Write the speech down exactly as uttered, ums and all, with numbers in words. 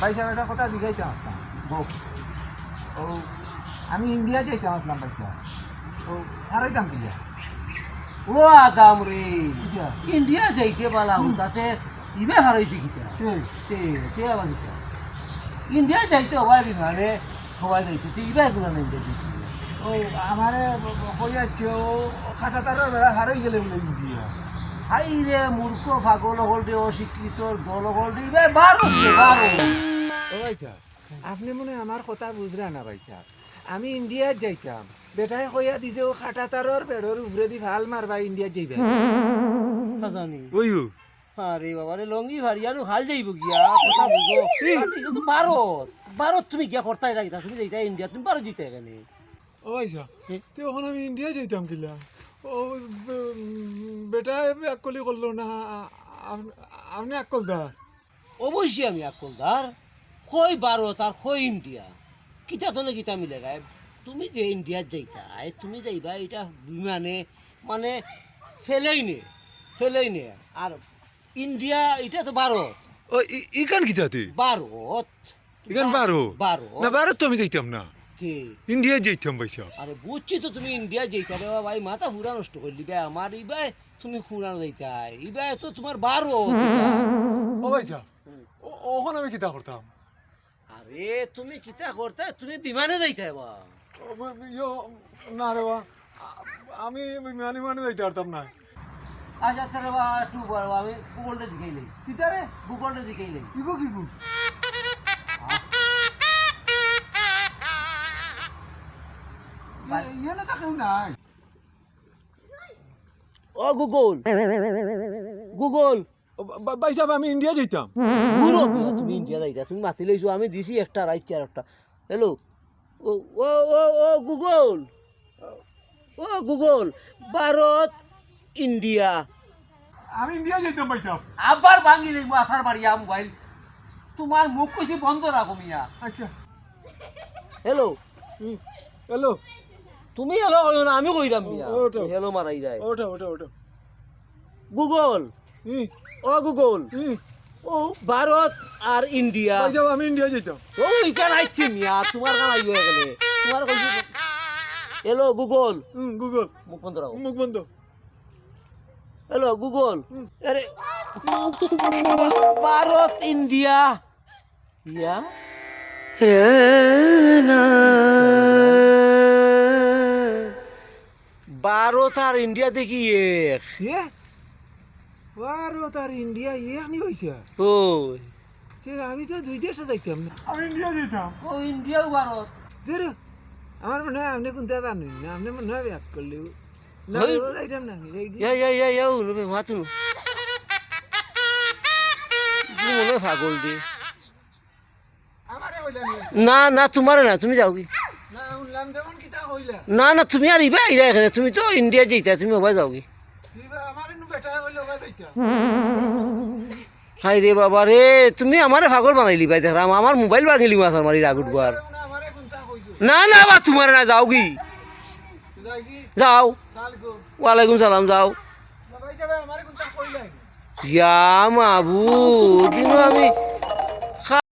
ভাইসাব, একটা কথা জিগাইতাম আছলাম। বউ। ও, আমি ইন্ডিয়া যাইতাম আছলাম ভাইসাব। ও, হারাইতাম কিলা? ও আদাম রে। কিতা? ইন্ডিয়া যাইতে বালা হুম। হুতাতে ইবে হারাইতে কিতা? হুম। তে, তে আবার কিতা? ইন্ডিয়া যাইতে হবায় বিমানে, হবায় যাইতে, তে ইবে কুনানো ইন্ডিয়া যাইতে? ও, আমারে কইয়াছে, ও কাটাতারর বেড়া হারাই গেলে বুলে ইন্ডিয়া। হায় রে মূর্খ পাগল অকলরে, অশিক্ষিতর দল অকলরে, ইবে ভারত রে, ভারত। ও ভাইসাব, আপনে মনে অয় আমার কথা বুঝরা না ভাইসাব। আমি ইন্ডিয়াত যাইতাম। বেটায় কইয়া দিছে ও কাটাতারর বেড়ার উপরেদি ফাল মারবা ইন্ডিয়াত যাইবা। না জানি। ওই হো। আরে বাবা রে, লঙ্গি ফাড়িয়া নু খাল যাইবো গিয়া, কথা বুঝো। এই। আর ইটা তো ভারত। ভারত তুমি গিয়া করতায় না কিতা, তুমি যাইতায় ইন্ডিয়া, তুমি ভারত যাইতায় কেনে? ও ভাইসাব, হুম। তে অখন আমি ইন্ডিয়া যাইতাম কিলা? ও বে-, বেটায় আকলি করলো না, আ-, আ-, আপনে আকলদার। অবশ্যই আমি আকলদার। কই ভারত আর কই ইন্ডিয়া? কিতা তনে কিতা মিলে গায়? তুমি যে ইন্ডিয়াত যাইতায়, তুমি যাইবায় ইটা বিমানে, মানে প্লেনে, প্লেনে। আর ইন্ডিয়া, ইটা তো ভারত। ও, ই-, ইখান কিতা তে? ভারত। ইখান ভারত? ভারত। না, ভারত তো আমি যাইতাম না। তে? ইন্ডিয়াত যাইতাম ভাইসাব। আরে বুঝছি তো তুমি ইন্ডিয়াত যাইতায় রে বাবা, এই মাথা পুরা নষ্ট করিলিবায় আমার, ইবায় তুমি কুনানো যাইতায়, ইবায় তো তুমার ভারত ইবায়। ও ভাইসাব, ও, অখন আমি কিতা করতাম? আরে, তুমি কিতা করতায়? তুমি বিমানে যাইতায় বা। ও, ব-, ব-, ইয়ো, না রে বা, আ-, আমি বিমানে, বিমানে যাইতাম পারতাম না। আচ্ছা, আচ্ছা রে বা, একটু বড়, আমি Google-রে জিগাইলাই। কিতা রে? Google-রে জিগাইলাই। ইগু কিগু? ভাই। ইয়ে, ইয়ে না তো কেউ নাই। ও Google, Google। ও, বা-, বা-, ভাইসাব, আমি ইন্ডিয়া যাইতাম। ঘুরো মিয়া, তুমি ইন্ডিয়া যাইতায়, তুমি মাতিলাইছো, আমি দিছি একটা, রাইত চার একটা। Hello, ও, ও, ও, ও Google, ও Google, ভারত, ইন্ডিয়া। আমি ইন্ডিয়া যাইতাম ভাইসাব। আবার ভাঙিলিমু আছাড় মারিয়া মোবাইল। তুমার মুখ কইছি বন্ধ রাখো মিয়া। আচ্ছা। Hello। হুম, hello। তুমি hello কইও না, আমি কইরাম মিয়া। ও, ওঠো। Hello মারাইরায়। ওঠো, ওঠো, ওঠো। Google। হুম। ও Google। হুম। ও ভারত আর ইন্ডিয়া। ভাইসাব, আমি ইন্ডিয়া যাইতাম। ও, ইখান আইছে মিয়া, তুমার কাম আইবো এখানে। তুমার কইছি, hello Google। হুম, Google। মুখ বন্ধ রাখো। মুখ বন্ধ। Hello Google। হুম। আরে, ভারত, ইন্ডিয়া। ইয়া? ভারত আর ইন্ডিয়া দেখি এক। ইয়ে? ভারত আর ইন্ডিয়া এক নি ভাইসাব? ওই। সে আমি তো দুই দেশে যাইতাম না। আমি ইন্ডিয়া যাইতাম। ও, ইন্ডিয়াও ভারত। ধুর, আমার মনে অয় আপনে কুনতা জানইন না, আপনে মনে অয় ব্যাক করলে। না, হই। ও যাইতাম না, এই কি? ইয়া, ইয়া, ইয়া, ইয়া, ও, রে, মাতুন। তুমি মনে অয় পাগল রে। আমারে কইলা নি? না, না, তুমারে না, তুমি যাওগি। না, হুনলাম যেমন কিতা কইলা। না, না, তুমি আর ইবায় আইরায় কেনে, তুমি তো ইন্ডিয়া যাইতায়, তুমি ওবায় যাওগি। ইবায় আমারে নু বেটায় কইলা ওবায় যাইতাম। হায় রে বাবা রে, তুমি আমারে পাগল বানাইলিবায় দেখরাম, আমার মোবাইল ভাঙিলিমু আছাড় মারি রাগ উঠবো আর। না, না, বা তুমারে না, যাওগি। যাও। সালাম আলাইকুম। ওয়ালাইকুম সালাম, যাও। বাবা, এই যে ভাই, আমারে কুনতা কইলা নি? ইয়া মাবুদ, দিনু আমি